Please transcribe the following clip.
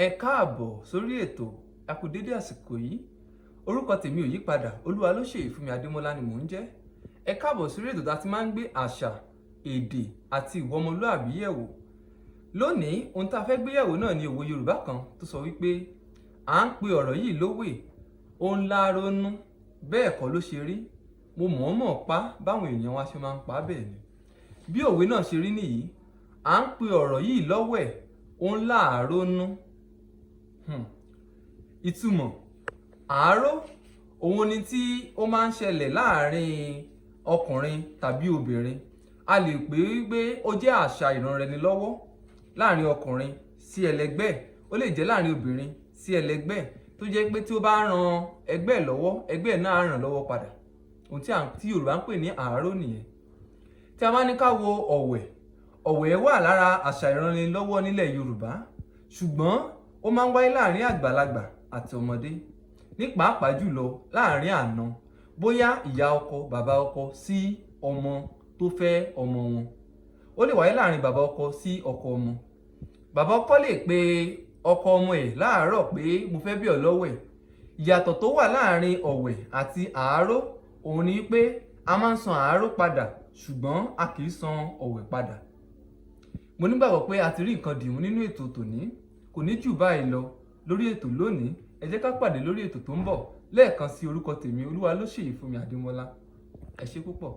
Ẹ káàbọ̀ sórí ètò. A kú dédé àsìkò yìí. Orúkọ tèmi ò yípadà, Olúwalóṣèyí Adémọ́lá ni mò ń jẹ́. Ẹ káàbọ̀ sórí ètò tá a ti máa ń gbé àṣà, èdè àti ìwà ọmọlúàbí yẹ̀wò. Lónìí, ohun tá a fẹ́ gbé yẹ̀wò náà ni òwe Yorùbá kan tó sọ wípé à ń pe ọ̀rọ̀ yìí lówè, ó ń lárónú, bẹ́ẹ̀ kọ́ ló ṣe rí. Mo mọ̀ọ́mọ̀ pa báwọn èèyàn wa ṣe máa ń pa bẹ́ẹ̀ ni. Bí òwe náà ṣe rí nìyí: à ń pe ọ̀rọ̀ yìí lọ́wẹ̀, ó ń láàrónú. Ìtumọ̀ àáró òun ni tí ó máa ń ṣẹlẹ̀ láàrin ọkùnrin tàbí obìnrin. A lè pè é pé ó jẹ́ àṣà ìranraẹnilọ́wọ́ láàrin ọkùnrin sí ẹlẹgbẹ́, ó lè jẹ́ láàrin obìnrin sí ẹlẹgbẹ́, tó jẹ́ pé tí ó bá ran ẹgbẹ́ ẹ̀ lọ́wọ́, ẹgbẹ́ ẹ̀ náà á ràn lọ́wọ́ padà. Ohun tí Yorùbá ń pè ní àáró nìyẹn. Tí a bá ní ká wo ọ̀wẹ̀, ọ̀wẹ̀ wà lára àṣà ìranilọ́wọ́ nílẹ̀ Yorùbá, ṣùgbọ́n ó máa ń wáyé láàrin àgbàlagbà àti ọmọdé, ní pàápàá jùlọ láàrin àna, bóyá ìyá ọkọ, bàbá ọkọ sí ọmọ tó fẹ́ ọmọ wọn. Ó lè wáyé láàrin bàbá ọkọ sí ọkọ ọmọ. Bàbá ọkọ lè pe ọkọ ọmọ ẹ̀ láàárọ̀ pé mo fẹ́ bí ọ lọ́wẹ̀. Ìyàtọ̀ tó wà láàrin ọ̀wẹ̀ àti àáró òun ni pé a máa ń san àáró padà, ṣùgbọ́n a kì í san ọ̀wẹ̀ padà. Mo nígbàgbọ́ pé a ti rí nǹkan dìmú nínú ètò tòní. Kò ní jù báyìí lọ lórí ètò lónìí. Ẹ jẹ́ ká pàdé lórí ètò tó ń bọ̀. Lẹ́ẹ̀kan sí, orúkọ tèmi, Olúwalóṣèyífúnmi Adémọ́lá. Ẹ ṣé púpọ̀.